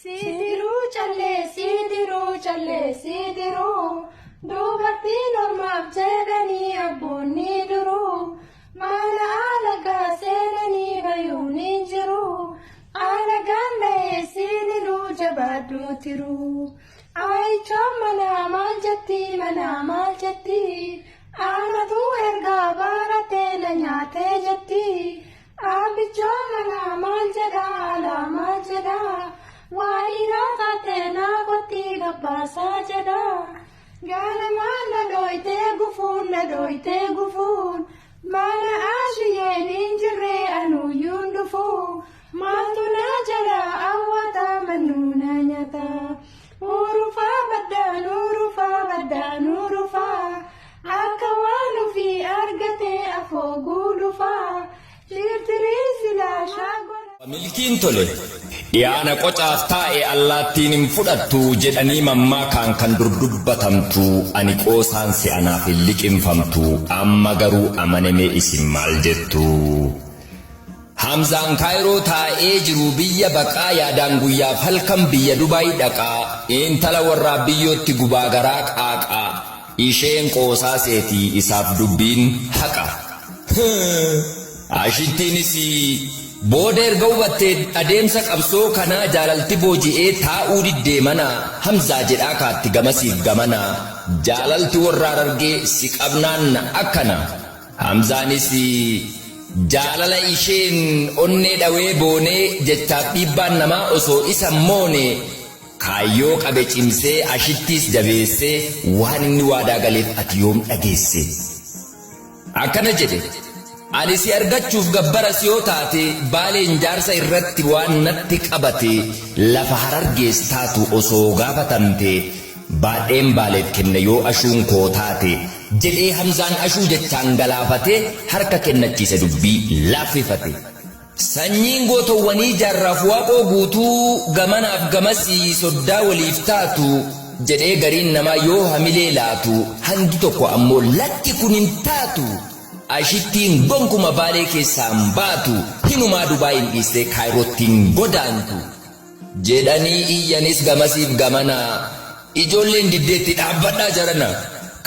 Siidiruu callee siidiruu callee siidiruu dubartiin ormaaf jedhanii abboonni duruu mana alagaa seenanii bayuun hin jiru alagaan ba'ee siiniluu jabaadhuu tiruu Ayichoon manaa maal jetti manaa maal jetti anatu ergaa baratee na nyaatee jetti Abichoo manaa maal jedha alaa maal jedha waa dhiiraa taate naa kotti gabbaasaa jedha Ganamaan na dhooytee gufuun na dhooytee gufuun mana ashiyyeen hin jirre anuyyuun dhufu maaltu na jala awwaata mannuu na nyaata Urufaa baddaan urufaa baddaan urufaa akka waan ofii argatee afoo guudufaa shirtirii silaa shaagora. Milkiin tole. Dhiyaana qocaaf taa'e allaattiin hin fudhattu jedhanii mammaakaan kan dur dubbatamtu ani qoosaan si'anaaf hin liqimfamtu amma garuu amanamee isin maal jettu? Hamzaan Kaayiroo taa'ee jiru biyya baqaa yaadaan guyyaaf halkan biyya Dubaay dhaqaa intala warraa biyyootti gubaa garaa qaaqaa isheen qoosaa seeti isaaf dubbiin haqa. Ashittiinis booda erga hubattee adeemsa qabsoo kanaa jaalalti booji'ee taa'uu diddee mana Hamzaa jedhaa kaatti gamasiif gamana jaalalti warra Harargee si qabnaan akkana. Hamzaanis jaalala isheen onnee dhawee boonee jechaaf dhiibbaan namaa osoo isa hin moone kaayyoo qabe cimsee Ashittiis jabeessee waan inni waadaa galeef ati yoom dhageesse? Akkana jedhe, Ani si argachuuf gabbaras yoo taate Baaleen jaarsa irratti waan natti qabate lafa Harargees taatu osoo gaafatamte baadheen Baaleef kenna yoo Ashuun koo taate jedhee Hamzaan Ashuu jechaan galaafatee harka kennachiise dubbii laaffifate. Sanyiin gootowwanii Jaarraaf Waaqoo Guutuu gamanaaf gamasii soddaa waliif taatu jedhee gariin namaa yoo hamilee laatu hangi tokko ammoo lakki kun hin taatu Ashittiin gonkuma Baalee keessaa hin baatu hinumaa Dubaayiin dhiistee Kaayirootti hin godaantu jedhanii iyyanis gamasiif gamanaa ijoolleen diddeetti dhaabbadhaa jarana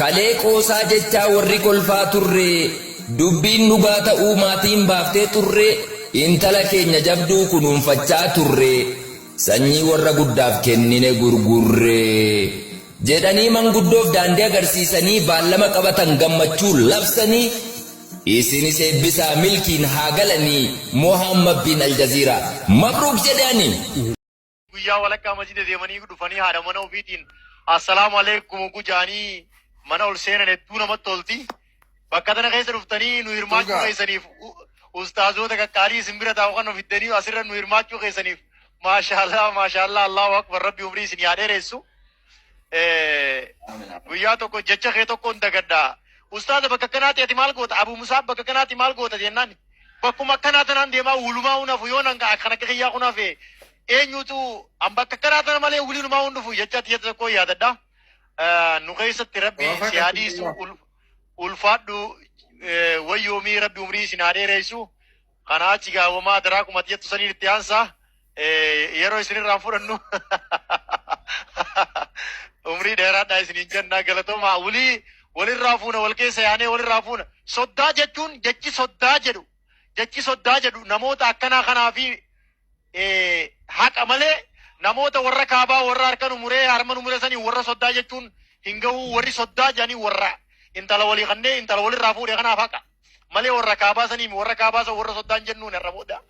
kalee qoosaa jechaa warri kolfaa turre dubbiin dhugaa ta'uu maatiin baaftee xurree intala keenya jabduu kunuunfachaa turre sanyii warra guddaaf kennine gurgurre jedhanii manguddoof daandii agarsiisanii baallama qabatan gammachuu labsanii Isinis eebbisaa milkiin haa galanii Mohammad bin Aljazeera mabruuk jedhe ani. Guyyaa walakkaa masjida deemanii dhufanii haadha mana ofiitiin assalaamu alaikum hogguu ja'anii mana ol seenan hedduu namatti tolti. Bakka tana keessa dhuftanii nu hirmaachuu Dhugaa. keessaniif ustaazoota qaqqaalii isin bira taa'u kan ofiddanii asirra nu hirmaachuu keessaniif maashaallah maashaallah Allahu akbar rabbi umrii isin yaa dheeressu. Guyyaa tokko jecha kee tokkoon dagadha. Ustaaza bakka akkanaatti ati maal goota? Abu Musaab bakka akkanaatti maal goota jennaan. Bakkuma akkanaa tanaan deemaa wulumaa hun hafu yoo nan kan akka kiyyaa kun hafe eenyutu an bakka akkanaa tana malee wuliinumaa hun dhufu jecha ati jette tokko yaadadha. Nu keessatti rabbi si haa dhiisu ulfaadhu wayyoomii rabbi umrii isin haa dheeressu. Kanaa achi gaawwamaa adaraa kuma ati jettu saniin itti aansaa. Yeroo isinirraa fudhannu umrii dheeraadhaa isiniin jenna galatoomaa walii walirraa fuuna wal keessa yaanee walirraa fuuna soddaa jechuun jechi soddaa jedhu jechi soddaa jedhu namoota akkanaa kanaa fi haqa malee namoota warra kaabaa warra harka nu muree harma nu muree sanii warra soddaa jechuun hin gahuu warri soddaa jedhanii warra intala walii kannee intala walirraa fuudhe kanaaf haqa. Malee warra kaabaa sanii warra kaabaa san warra soddaan jennuun har'a booda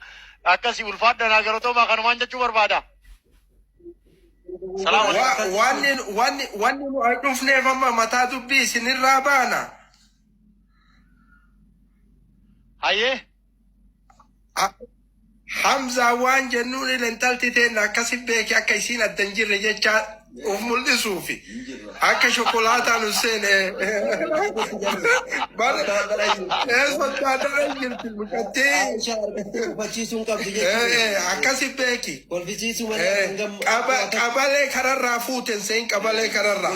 akkasii ulfaadha naa galatoomaa kanumaan jechuu barbaada. Salaam alaikum. Wanni wanni wanni nu as dhufneef amma mataa dubbii isinirraa baana. Hayyee. Hamzaa waan jennuun intalti teenna akkasi beeki akka isiin adda hin jirre jecha of mul'isuufi akka shokolaataa nu seene bara sodaadara jirti mucattii Aisha hubachiisuu hin qabdu jechuudha. Akkasi beeki. Kolfisiisuu malee hangam Qabalee kararraa fuuten seen qabalee kararraa.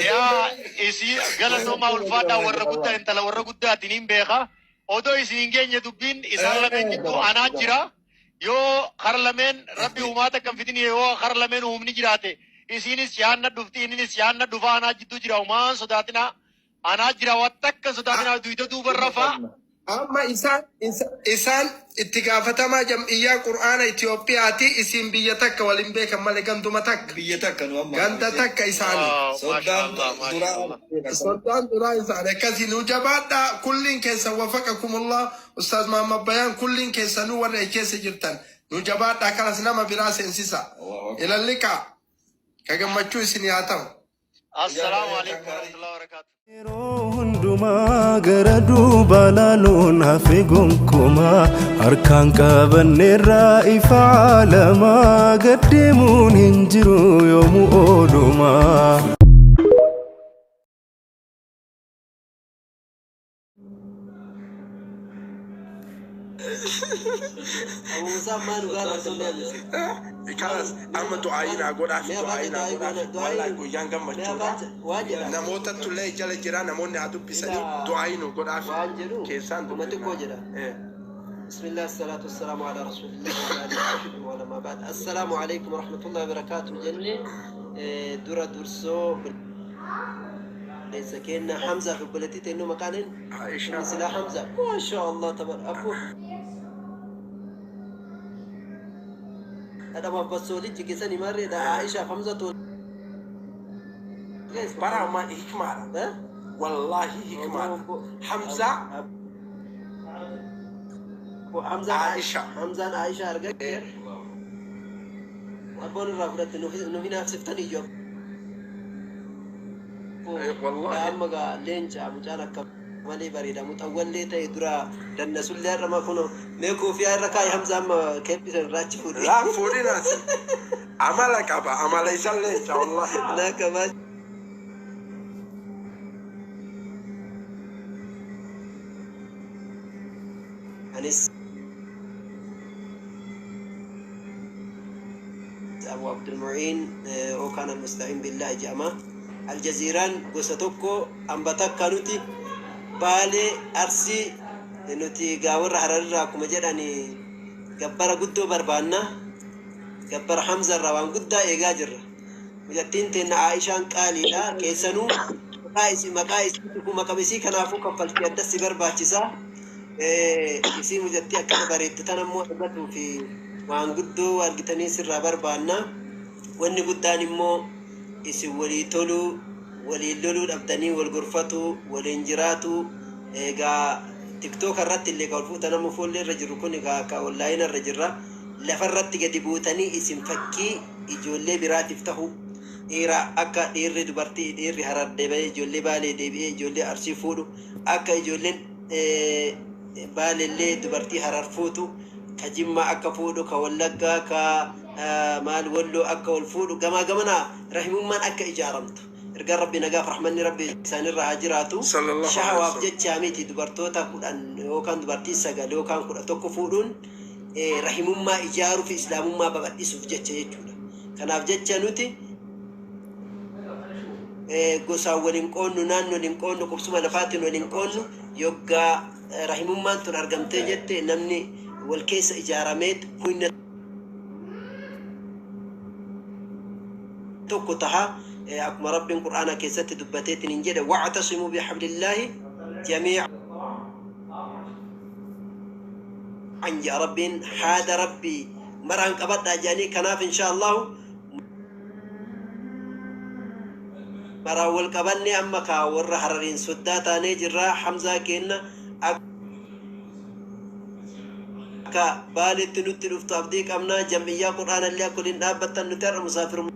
Yaa isii galatoomaa ulfaadhaa warra guddaa intala warra guddaatiin hin beeka. Odoo isin hin geenye dubbiin isaan lameen gidduu anaa jira. Yoo kara lameen rabbi uumaa takka hin fidin, yoo kara lameen humni jiraate, isiinis yaanna dhufti, inninis yaanna dhufa. Anaa jidduu jira, umaan sodaatinaa, anaa jira, waan takka hin sodaatinaa, duyda duuba rafaa. Amma isaan itti gaafatamaa jam'iyyaa Qur'aana Itoophiyaati. Isin biyya takka waliin beekan malee ganduma takka. Biyya takka nu amma. Ganda takka isaanii. Waaw, Soddaan maashaallah, duraa. Maashaallah. Soddaan duraa isaanii akkasii. Nu jabaadhaa, kulliin keessan. Wafaqakumullah, Ustaaz Muhammad Bayaan, kulliin keessanuu warra keessa jirtan nu jabaadhaa. Kanas nama biraa seensisa. Ilalliqaa ka gammachuu isin haa ta'u. Assalaamu alaikum warahmatullahi wabarakatuh. Yeroo hundumaa gara duuba laaluun hafe gonkumaa, harkaan qabanneerraa ifa caalamaa, gaddeemuun hin jiru yoomuu oolumaa. Abuusaa maal dhugaa irraa? Kanas amma du'aayii naa godhaaf, du'aayii naa godhaaf. Wallaahi guyyaan gammachuudha. Waan jedha. Namoota tullee jala jira, namoonni haa dubbisanii, du'aayii nu godhaaf. Waan jedhu keessaan uma xiqqoo jedha. بسم الله، الصلاة والسلام على رسول الله وعلى آله وصحبه وعلى بعد. السلام عليكم ورحمة الله وبركاته. Jenne dura dursoo ليس كأن حمزة في بلدتي إنه مكان Aisha. سلا حمزة، ما شاء الله تبارك. أبو هذا ما بسولي جيساني مرة ده عائشة حمزة تقول Bara amma hikmaadha. ها. Wallaahi hikmaadha. Hamza. حمزة. Aisha. حمزة عائشة أرجع أبون الرافرة إنه هنا سفتني جو. Wallahi. Amma gaa leenca mucaan akka malee bareeda, muxawwallee ta'e dura dannasullee har'a kuno mee kuufiyaa irra kaa'e. Hamza, amma keebbisan irraachi fuudhe. Laa, fuudhinaati. Amala qaba, amala isan leenca wallahi. Naa qabaa. Anis Abu Abdulmu'iin yookaan Almusta'iin Billaahi jedhama. Aljaziiraan gosa tokko hamba takka. Nuti Baalee, Arsii, nuti gaawarra Hararirraa akkuma jedhan gabbara guddoo barbaanna. Gabbara Hamza irraa waan guddaa eegaa jirra. Mucattiin teenna Aishaan qaaliidha. Keessanuu maqaa isii maqaa isii, kanaafuu kaffaltii addas si barbaachisa. Isii mucattii akkana bareeddu tan ammoo argatuu fi waan guddoo argitanii sirraa barbaanna. Wanni guddaan immoo isin walii toluu, waliin loluu dhabdanii, wal gorfatu, waliin jiraatu. Egaa TikTok irratti illee kan ol fuutan, amma fuullee irra jiru kun ka online irra jirra. Lafa irratti gadi buutanii isin fakkii ijoollee biraatiif tahu, dhiira akka dhiirri dubartii, dhiirri Harar deebi'ee ijoollee Baalee deebi'ee ijoollee Arsii fuudhu, akka ijoolleen Baalellee dubartii Harar fuutu, ka Jimmaa akka fuudhu, ka Wallaggaa, ka maal Walloo akka wal fuudhu, gamaa gamanaa rahimummaan akka ijaaramtu. Ergaan Rabbi nagaaf rahmanni Rabbi isaanirra haa jiraatu. Sallallahu alaihi Shahawaaf wasallam. jechaa miti, dubartoota 10 yookaan dubartii 9 yookaan 11 fuudhuun rahimummaa ijaaruu fi islaamummaa babal'isuuf jecha jechuudha. Kanaaf jecha nuti gosaan waliin qoonnu, naannoo waliin qoonnu, qubsuma lafaatiin waliin qoonnu. Yoggaa rahimummaan tun argamtee jette, namni wal keessa ijaarameet humna tokko taha. Akkuma Rabbiin Qur'aana keessatti dubbateetiin hin jedhe: "واعتصموا بحبل الله جميعا" jedha Rabbiin. Haada Rabbii maraan qabadhaa jedhanii. Kanaaf insha Allahu maraan wal qabanne. Amma kaa warra Harariin soddaa taanee jirra. Hamzaa keenna akka Baaletti nutti dhuftu abdii qabnaa. Jam'iyyaa Qur'aanallee akka waliin dhaabbattan. Nuti har'a musaafirummaa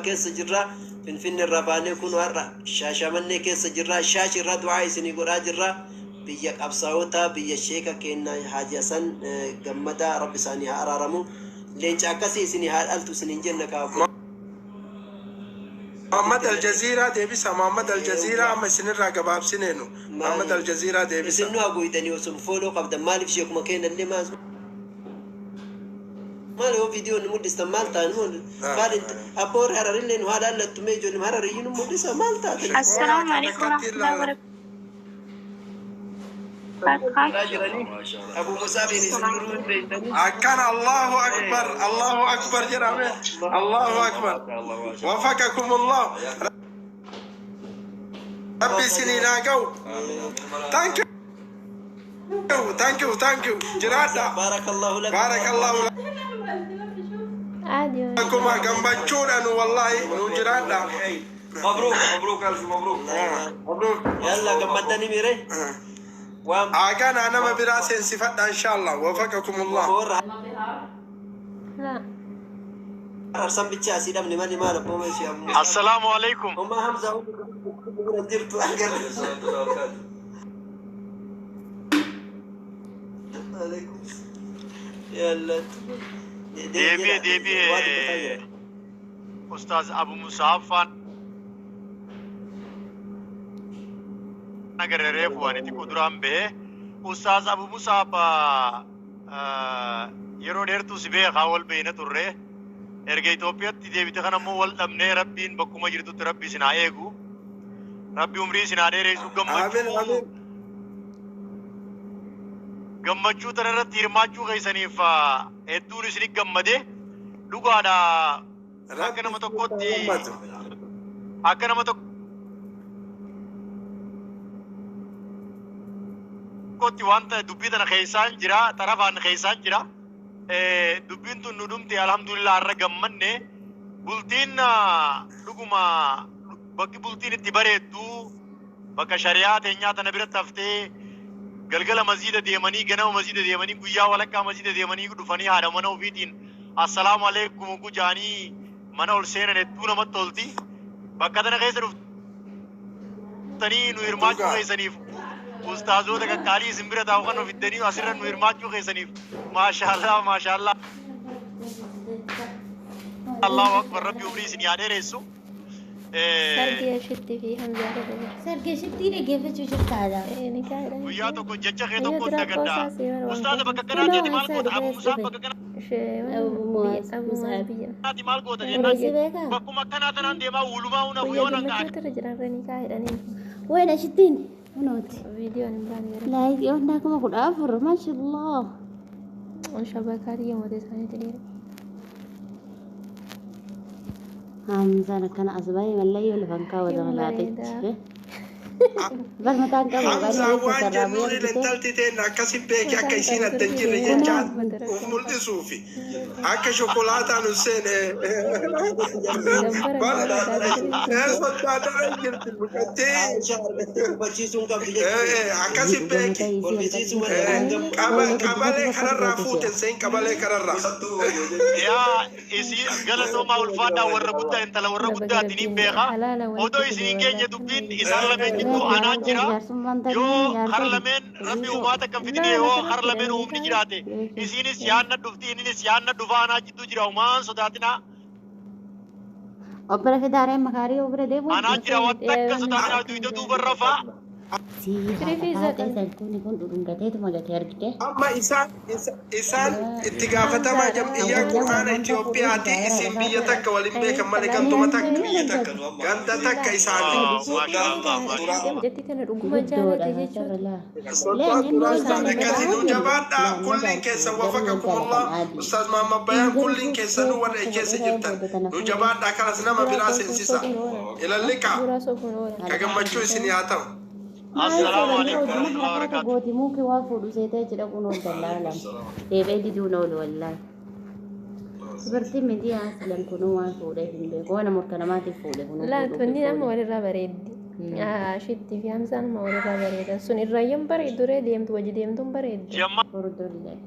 keessa jirra. Finfinne irraa baanee kun har'a Shaashamannee keessa jirra. Shaashi irraa du'aa isinii godhaa jirra. Biyya qabsaa'ota, biyya sheeka keenya Haaji Hasan Gammadaa, Rabbi isaanii haa araaramu, leenca akkasii isinii haa dhaltu isiniin jenna kaa. Muhammad Aljaziiraa deebisa. Muhammad Aljaziiraa, amma isinirraa gabaabsineenu. Muhammad Aljaziiraa deebisa. Isin nu haguuydanii osoo follow qabdan, maaliif sheekuma keenya illee maal maal yoo viidiyoo nu mul'istan maal ta'an? Maal abboo, warri Hararillee nu haa laallattu. Mee ijoollee Harariyyuu nu mul'isa, maal taate? السلام عليكم ورحمة الله وبركاته. Jiranii Abu Musaabiin isin duruu hin beektanii. Akkana, Allahu akbar, Allahu akbar jedhame, Allahu akbar. Wafaqakum Allah. Rabbi isiniin haa ga'u. Thank you, thank you, thank you. Jiraadha. Baarakallahu lakum. Baarakallahu عادي. lakum. Gammachuudha nu, wallahi nu jiraadha. مبروك مبروك، ألف مبروك. Mabruuk. Yalla, gammaddanii miire. Waan Agana nama biraa seensifadha, inshallah. Wafaqakum Allah. warra لا. Arsan bicha asii dhabne malee maal abboo ishee ammoo. Assalaamu alaikum. Homaa Hamza bira jirtu agarra. Alaikum. Yalla. Deebi'e, deebi'e. Ustaaz Abu Musaab faan agarre reefu ani xiqqoo duraan bahe. Ustaaz Abu Musaab, yeroo dheertuu si beekaa, wal beeyna turre. Erga Itoophiyaatti deebite kana immoo wal dhabnee. Rabbiin bakkuma jirtutti Rabbi isin haa eegu. Rabbi umrii isin haa dheeressu. Amiin. Gammachuu Amiin. Gammachuu tana irratti hirmaachuu keessaniif hedduun isinit gammade, dhugaadha. Akka nama tokkotti, akka nama tokkotti wanta dubbii tana keessaan jira, tarafaan keessaan jira. Dubbiin tun nu dhumte, alhamdulillah, har'a gammanne. Bultiin dhuguma bakki bultiin itti bareeddu bakka shari'aa teenyaa tana biratti haftee, galgala masjiida deemanii, ganama masjiida deemanii, guyyaa walakkaa masjiida deemanii dhufanii, haadha mana ofiitiin assalaamu alaikum gujaanii mana ol seenan hedduu namatti tolti. Bakka tana keessa dhuftanii nu hirmaachuu keessaniif, ustaazoota qaqqaalii isin bira taa'u kan ofiddanii asirra nu hirmaachuu keessaniif, maashaallah, maashaallah, Allahu akbar. Rabbi umrii isin yaa dheeressu. Sargii Ashitti fi Hamzaa irra jira. Sargee shittii dhaggeeffachuu jirtaadha. Ni kaa'edha. Guyyaa tokko jecha kee Guyyaa tokko dura dagadda. qoosaa seera. Ustaaza, bakka akkanaati ati maal goota? Abu Musaa, bakka Abu Muaz, Abu Muaz biyya. akkanaati maal goota Si jennaan, beekaa? bakkuma akkanaa tanaan deemaa wulumaa huna Guyyaa yoo nan gammachuutu irra jira, irra ni kaa'edhaniin. Wayna shittiin kunooti. Viidiyoon hin baane gara. Laayikii onnaa 14,000, maashaallah. Shabakaa xiyya mootii isaaniitti dhiira. Hamzaan akkana as baay'ee mallayyoo lafan kaawwata Hin bareeda. malaaxichi. Bar mataan qabu Hamzaa, waan jennuun intalti teen akkasi beeki, akka isiin adda hin jirre jechaan uf mul'isuufi akka shokolaataan hin seene. Soddaadara jirti mucattii. Aisha argattee hubachiisuu hin qabdu jechuudha. Akkasi beeki. Kolfisiisuu wanta Qabalee kanarraa fuute seen, qabalee kanarraa. Yaa isii, galatoomaa, ulfaadhaa, warra guddaa, intala warra guddaatiin hin beeka. Odoo isin hin geenye dubbiin isaan lameen jidduu anaa jira. Yoo har lameen Rabbi uumaata kan fidine, yoo har lameen uumni jiraate, isinis yaanna dhufti, inninis yaanna dhufa, anaa jidduu jira, uumaan sodaatinaa. Obbara fidaaree makaarii obira deemu. Anaa jira, wanta akka sodaatinaa, duyda duuba rafaa. Si haadha san kun dhudhungateetuma gatee argite. Amma isaan itti gaafatamaa jam'iyyaa Qur'aana Itoophiyaati. Isin biyya takka waliin beekan malee ganduma takka, ganda takka isaati. Maashaallah, maashaallah. Mucattii kana dhuguma jaalate jechuudha. Soddaan duraan akkasii nu jabaadhaa, kulliin keessan. Wafaqakumullah, Ustaaz Muhammad Bayaan, kulliin keessanuu warra keessa jirtan nu jabaadhaa. Kanas nama biraa seensisa ilalliqa Suuraa sofuun oola. ka gammachuu isin haa ta'u. Assalaamu alaikum warahmatullahi wabarakatuh. Gooti muki waa fuudhu seetee jedha kun ol dallaa deebee diduun oolu wallaahi. Dubartiin miti asilan kunuu waan fuudheef hin beeku. Waan morka namaatiif fuudhe kunuu Laat wanni nama walirraa bareeddi. Ashittii fi Hamzaan nama walirraa bareedan. Sun irraayyuu bareeddu ree, deemtu wajji deemtuun bareeddu. Jamma. Furdollee.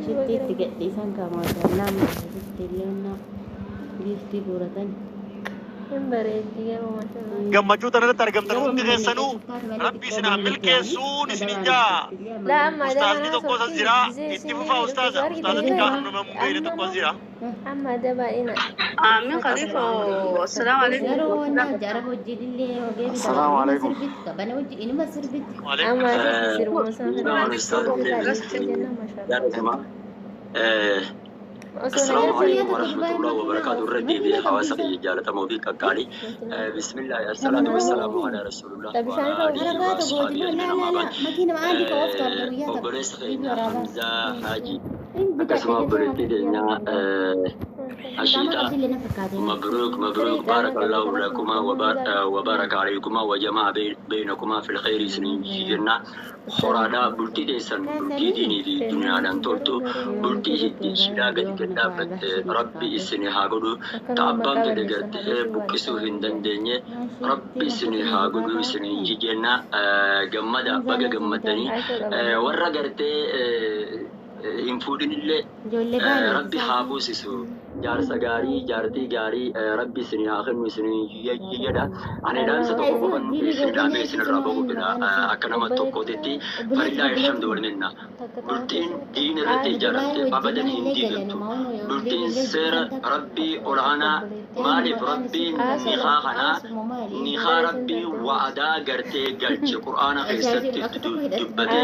Shittii itti gadhiisan kamootannaa shitti illee giiftii guuratan. Hin bareeddi garuu, maashaallah. Gammachuu tana irratti argamtan hundi keessanuu Rabbi isin haa milkeessuun isin jaa. Laa, amma Ustaazni tokko as jira. Itti fufaa, ustaaza. Ustaaza xiqqaa kan nama beekne tokko as jira. Amma dabaa'ina. Aamin Khalifa, assalaamu alaikum. Garuu wannan jara hojii illee hogee Assalaamu alaikum. sirbitti qabana hojii inuma sirbitti. Waalaikum Amma salaam. asitti sirbuma sana Ustaaz kana maashaallah. Jaallatama. Osoo na السلام galchanii عليكم ورحمة الله وبركاته. الردي بحواسة جالة موبي كقالي. بسم الله الصلاة والسلام على رسول الله Ta bishaan وعلى irra آله Hara baata gooti وأصحابه moo أجمعين. laa أما laa بعد laa makiina maandi ka ooftu arga guyyaa takka obboleessa viidiyoo keenya waraabaa. Hamzaa Haji Hin bitadha akkasuma jettee obboleettii waan keenya qaama Ashiitaa qabdillee na fakkaate. مبروك مبروك Siree بارك qaama qabdu الله kanatti لكما hin jaalladhu. وبارك عليكما وجمع بينكما في الخير سنجينا horaadhaa bultii teessan bultii diinii fi duniyaadhaan toltu bultii hiddi shidhaa gadi gad dhaabbatte rabbi isin haa godhu ta Akkanuma abbaan maqaa fedhe balleessan gartee harreessuu buqqisuu baay'ee hin dandeenye rabbi isin haa godhu isin jenna gammada baga gammaddanii Haasoo qaban. Warra gartee hin fuudhinillee Ijoollee baay'ee rabbi haa buusisu jaarsa gaarii jaartii gaarii rabbi isin haa kennu isin jedha. Ani dhaamsa tokko qofan isin dhaamee isin irraa bahu fedha akka nama tokkootitti. Falillaahi alhamdu wal minna. Bultiin diin irratti ijaaramte abadan hin diigamtu. Bultiin seera rabbii olaanaa maaliif rabbiin nikaa kanaa nikaa rabbii wa'adaa gartee galche qur'aana keessatti dubbate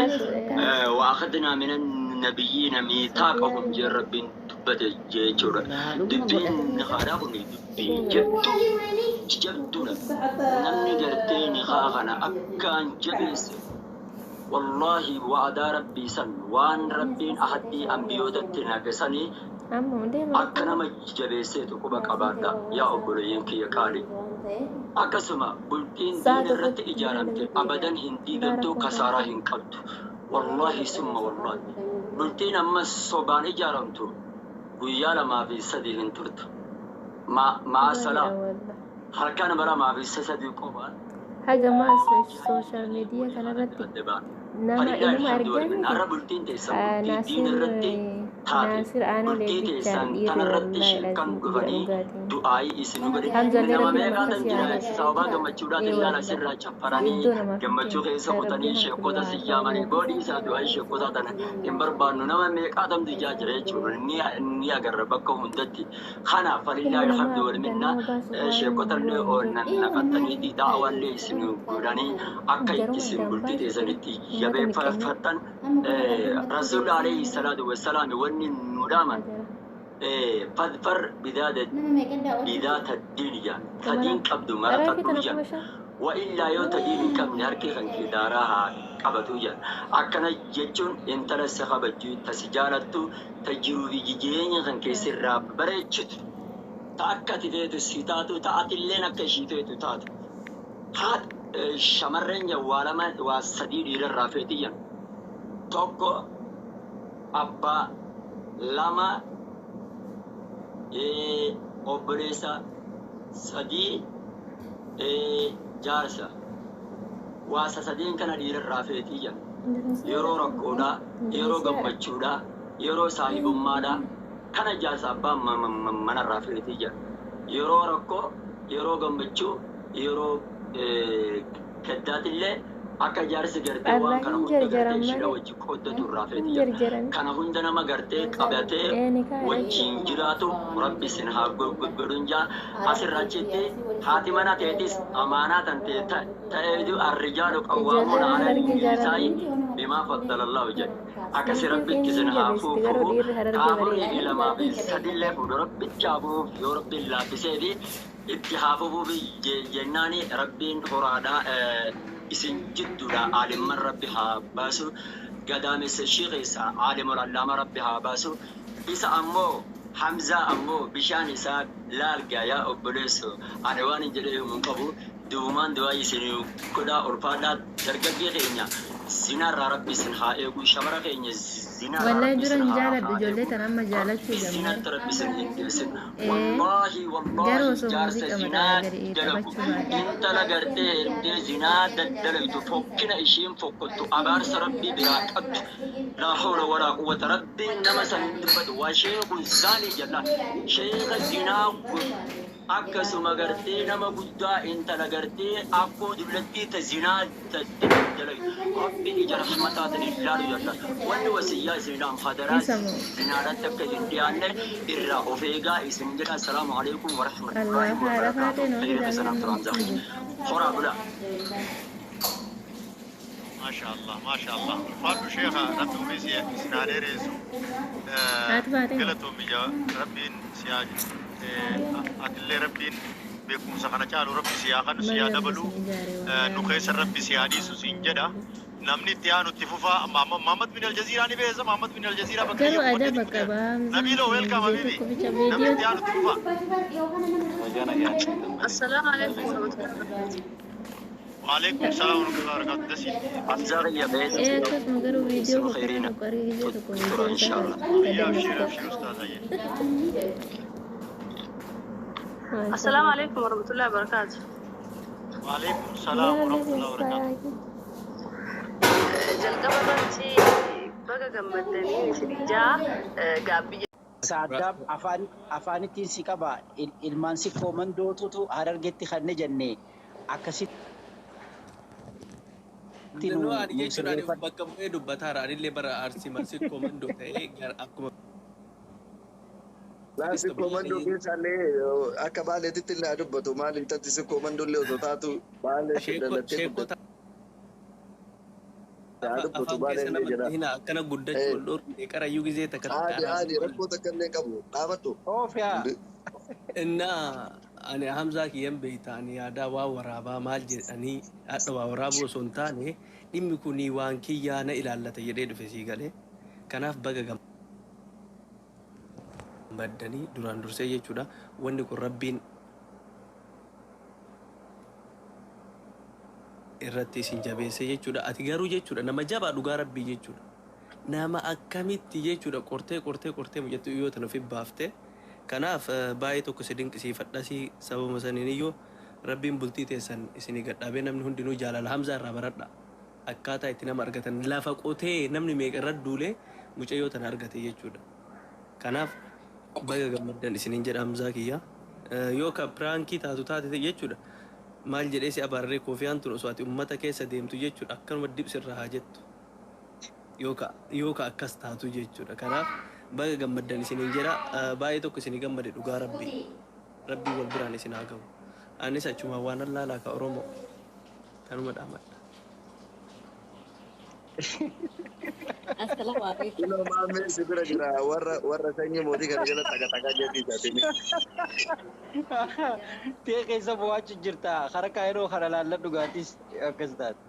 وأخذنا من النبيين ميثاقهم جل ربين dubbate jechuudha. Dubbiin nikaadhaa kun dubbii jabduu jabduudha. Namni gartee nikaa kana akkaan jabeesse wallaahi wa'adaa rabbii san waan rabbiin ahaddii ambiyootatti naqe sanii Amma deema. Akka nama jabeesseetu quba qabaadha yaa obboleeyyan kiyya qaali. Akkasuma bultiin Sa'a diin irratti tokkotti ijaaramte abadan hin diigamtu kasaaraa hin qabdu. Wallaahi summa wallaahi. Bultiin amma sobaan ijaaramtu guyyaa 2 fi 3 hin turtu. Ma'a salaa halkan nama 2 fi 3 qofaan Haga maa social media kanarratti adda ba'an. Nama Falillaahi inuma alhamdu wal argaa minna. miti. Har'a bultiin teessan bultii diin Naasir irratti taate Naasir Aanoo bultii Leellichaan teessan dhiirri tanarratti wallaahi shirkan laziim dhiira dhufanii dhugaatiin. Du'aayii isin godhe Hamzallee nama rabbi nama meeqaatan akkasii jira haa godhu. sababaa gammachuudhaatiin Ee ilaala wallaahi. sirraa caffaranii Iddoo namaaf hin gammachuu kennu. keessa kutanii Rabbiin sheekota haa si yaamanii goodii isaa du'aayii sheekota tana hin barbaannu nama meeqaatamtu ijaa jira jechuudha ni agarra bakka hundatti. Kanaaf falillaahi Ilma namaa alhamdu wal minna nama baasuuf waan sheekota illee hin ol naqattanii daawallee isin godhanii akka itti Garuu isin addaan bultii baasuu teessanitti uummata jabeeffattan rasuulli alayhi salaatu wassalaam wanni nu dhaaman فاظفر بذات الدين جان تدين qabdu marafadhu jaan وإلا yoo tadiin hin qabne harki kan kee daaraa haa qabatu jaan. Akkana jechuun intala si kabajju ta si jaalattu ta jiruu fi jireenya kan keessa irraa bareechitu ta akka ati feetu si taatu ta atilleen akka ishii feetu taatu. Haat shamarreen waa lama waa sadii dhiirarraa feeti jan. Tokko abbaa, lama obboleessa, sadii jaarsa. Waa sadiin kana dhiirarraa feetii jan. Yeroo rakkoodhaa, yeroo gammachuudhaa, yeroo saahibummaadhaa kana jaarsa abbaan manarraa feetii jan. Yeroo rakkoo, yeroo gammachuu, yeroo gaddaatillee akka jaarsi gartee waan kana Wallaahi hunda gartee jarjaran ishidha malee wajji qooddatu irraa hin feetii jan. jarjaran. Kana hunda nama gartee qabatee Ee ni kaadha. Wajjin jiraatu rabbi isin haa godhun jaa. Asirraa achitti haati mana teetis amaanaa tan ta'eetu الرجال قوامون Ijoolleen على harargee النساء jaalatanii بما فضل الله jedhe akkasi Niitiin rabbitti keenya isin hin haa jabeessiti garuu fuufufu dhiirri harargee kaafurii bareeda. fi 2 fi sadillee fuudhu rabbitti haa fuufuuf yoo rabbiin laaffisee fi itti haa fufuuf jennaani rabbiin horaadhaa isin jidduudha aalimman rabbi haa baasu gadaamessa ishii keessa aalimul allaama rabbi haa baasu. Isa ammoo Hamzaa ammoo bishaan isaa laalgaa yaa obboleesso ani waan hin jedhee himu hin qabu duumaan du'aa isin godhaa ulfaadhaa. Dargaggee keenya zinaarraa rabbi isin haa eegu, shamara keenya zinaarraa Wallahi rabbi dura isin hin haa jaaladhu haa ijoollee eegu. tana amma jaalachuu Rabbi jammaare. zinaatti rabbi isin hin dhiyeessin. Ee Wallaahi garuu wallaahi osoo jaarsa muuziqaa zinaa mataa gadi dalagu taphachuu baate. Intala gartee heerumtee zinaa daddalagdu fokkina ishiin fokkottu abaarsa rabbii biraa qabdu لا حول ولا قوة rabbiin nama san hin dubbatu waa sheekun zaanii jennaan sheeka zinaa akkasuma gartee nama guddaa intala gartee akkoo dullattii ta zinaa dalagdu rabbi ija rahmataatiin hin laalu jennaan. Wanni wasiyyaa isin hadaraa Isa moo zinaadhaatti akka hin dhiyaanne irraa of eegaa isin jedha. السلام عليكم ورحمة الله Allah haadha وبركاته. faatee noo Khayra fidaa sanaaf nama turan hin horaa bulaa. ما Maashaallah, maashaallah. Ulfaadhu sheekha, Rabbi umrii si isin haa dheeressu. Haati baatee. Galatoomi jaa Rabbiin si haa, atillee Rabbiin beekumsa kana caalu Rabbi si haa kennu, si haa Maryam dabalu. isin ijaare Nu wallaahi. keessa Rabbi si haa dhiisu siin jedha. Namni itti aanu itti fufaa. Muhammad bin Aljaziiraa ni beesa. Muhammad bin Aljaziiraa bakka Garuu kiyya qubattee adaba ni qaba Hamzaan Nabiiloo kun welcome gisee habibi. tokko bicha Namni viidiyoo itti aanu itti fufaa. السلام عليكم ورحمة الله وبركاته. Waalaikum salaam wa rahmatullahi wa barakatuh. Dasi. Hamzaa kiyya beesa ee akkasuma garuu viidiyoo isuma tokko khayriina tokko argee gisee tokko tura viidiyoo isaa inshaallah. Ayyaa adaba abshir qaba. abshir ustaaz ayyaa. السلام Maashaallah. عليكم ورحمة الله وبركاته. Waalaikum salaam wa Maala rahmatullahi wa barakatuh. keessaa Jalqaba irratti baga gammaddanii isin ijaa gaabbii Saaddaam afaan afaanittiin si qaba. Ilmaan si koomandootutu Harargetti kanne jenne akkasitti nu Hundinuu ani nu jechuun ani sirreeffadhu. bakka bu'ee dubbataara. Anillee bara Arsii marsi koomandoo ta'ee akkuma Laasi koomandoo keessallee akka baaleetitti illee haa dubbatu. Maal intalti si koomandoo illee osoo taatu baaleetti dhalattee sheekota guddatte haa dubbatu afaan baalee keessa illee namatti jedha. hina akkana guddachuu ol dhoorgine qarayyuu gizee takka takka Haadi araasu haadi rakkoo takka illee qabu dhaabadhu. Oofiyaa. Innaa ani Hamzaa kiyyan beeyta, ani yaadaa waa waraabaa maal jedhanii hadha waa waraabuu osoo hin taane dhimmi kunii waan kiyyaa na ilaallata jedhee dhufe sii galee. Kanaaf baga gammaddanii duraan dursee jechuudha. Wanni kun Rabbiin irratti isin jabeesse jechuudha. Ati garuu jechuudha nama jabaa dhugaa Rabbii jechuudha. Nama akkamitti jechuudha qortee qortee qortee mucattii yoo tan ofi baafte. Kanaaf baay'ee tokko si dinqisiifadhasii sababa saniin iyyuu Rabbiin bultii teessan isinii gadhaabee namni hundinuu jaalala Hamzaa irraa baradha. Akkaataa itti nama argatan lafa qotee namni meeqa irra duulee mucayyoo tana argate jechuudha. Kanaaf baga gammaddan isiniin jedha Hamzaa kiyya. Yoo ka piraankii taatu taate jechuudha. Maal jedhee si abaarree koofiyaan tun osoo ati uummata keessa deemtu jechuudha akkanuma dibsirra haa jettu. Yoo ka akkas taatu jechuudha. Kanaaf baga gammaddan isiniin jedha. Baay'ee tokko isinii gammade dhugaa Rabbii. Rabbii wal biraan isin haa gahu. Anis achumaan waan allaalaa ka Oromoo. Kanuma dhaamadha. Assalaamu alaikum. Iloo maamee si bira jira warra warra sanyii mootii kana jala taqa taqa jedhii isaatini. Tee keessa bo'aachu jirta. Kara kaayiroo kana laalladhu gaatis akkas taate.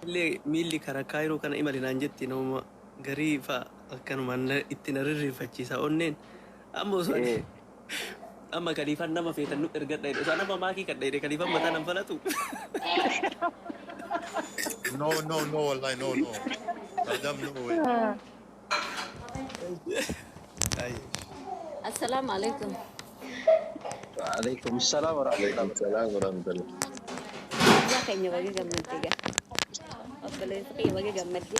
Illee miilli karaa kaayiroo kana imali naan jetti nama garii fa'a akkanumaan itti na rirriifachiisa onneen. Amma osoo ani amma kaliifaan nama feetan nu ergadha jedhe osoo nama maakii kadha jedhe kaliifaan mataa nan falatu. No, no, no, wallahi, no, no. Adam, no way. Assalaamu alaikum. Waalaikum salaam wa rahmatullahi. Alaikum salaam wa rahmatullah. Hamzaa keenya baga gammadde gaa. Obboleessa kiyya baga gammadde.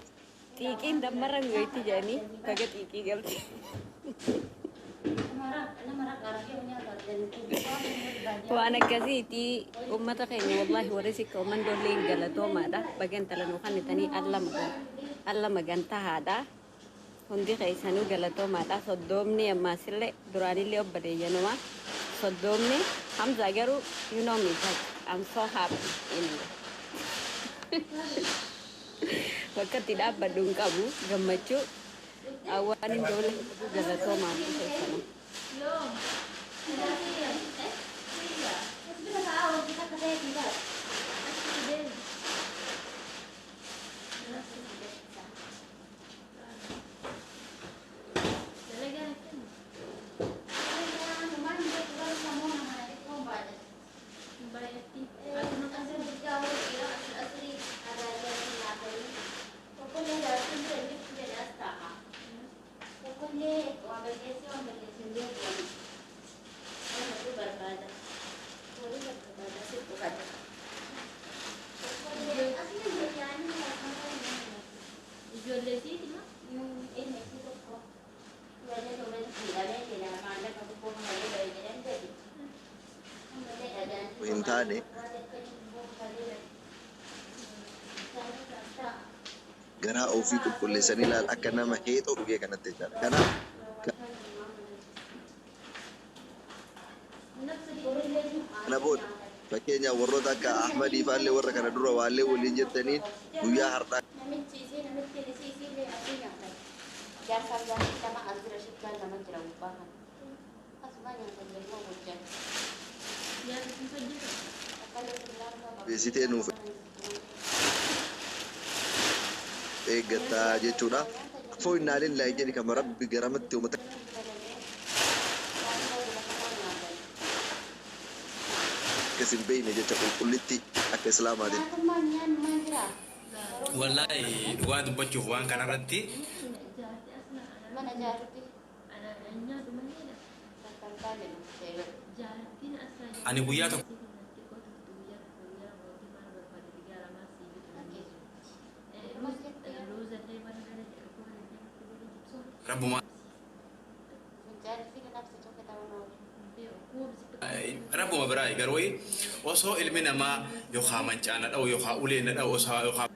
Xiiqiin dammarra mi'ooyti jedhanii baga xiiqii galte. Waan akkasiiti uummata keenya wallaahi warri sikka uummandoollee galatoomaadha. Baga intala nuu kannitanii alla magan alla magantaa haadha. Hundi keessanuu galatoomaadha. Soddoomni ammaasillee duraanillee obboleeyyanuma. Soddoomni Hamza garuu you know me, but I'm so happy anyway. Bakka itti dhaabbadhu hin qabu gammachuu waan hin doole galatoomaa hundi keessanuu. Hin taane garaa ofii qulqulleessanii ilaal akka nama heexoo dhugee kanatti jechaadha. Kanaaf kana booda Fakkeenyaaf warroota akka Ahmadii faallee warra kana dura waallee waliin jettaniin guyyaa har'aa Namichi isii namittiin isii isiillee asii nyaatan. Jaarsaaf jaartii lama as jira shittaan lama jira gubbaa kana. Asumaa nyaatan jalmoo hojjan. Beessitee nuuf eeggattaa jechuudha. Foo innaa lillahi jedhi kama rabbi garamatti uummata akkas hin beekne jecha qulqullitti akka islaamaatiin. Wallaahi dhugaa dubbachuuf waan kanarratti Mana jaarti. Takkantaa jedhu seera. Ani guyyaa tokko rabbuma rabbuma biraa garuu osoo ilmi namaa yookaan mancaa na dha'u yookaan ulee na dha'u osoo yookaan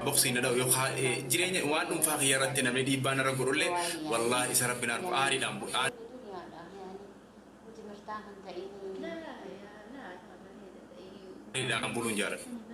boksii na dha'u yookaan jireenya waan dhuunfaa kiyya irratti namni dhiibbaa narra godhullee, wallaahi isa rabbi na argu aariidhaan aariidhaan buluun jaaladha.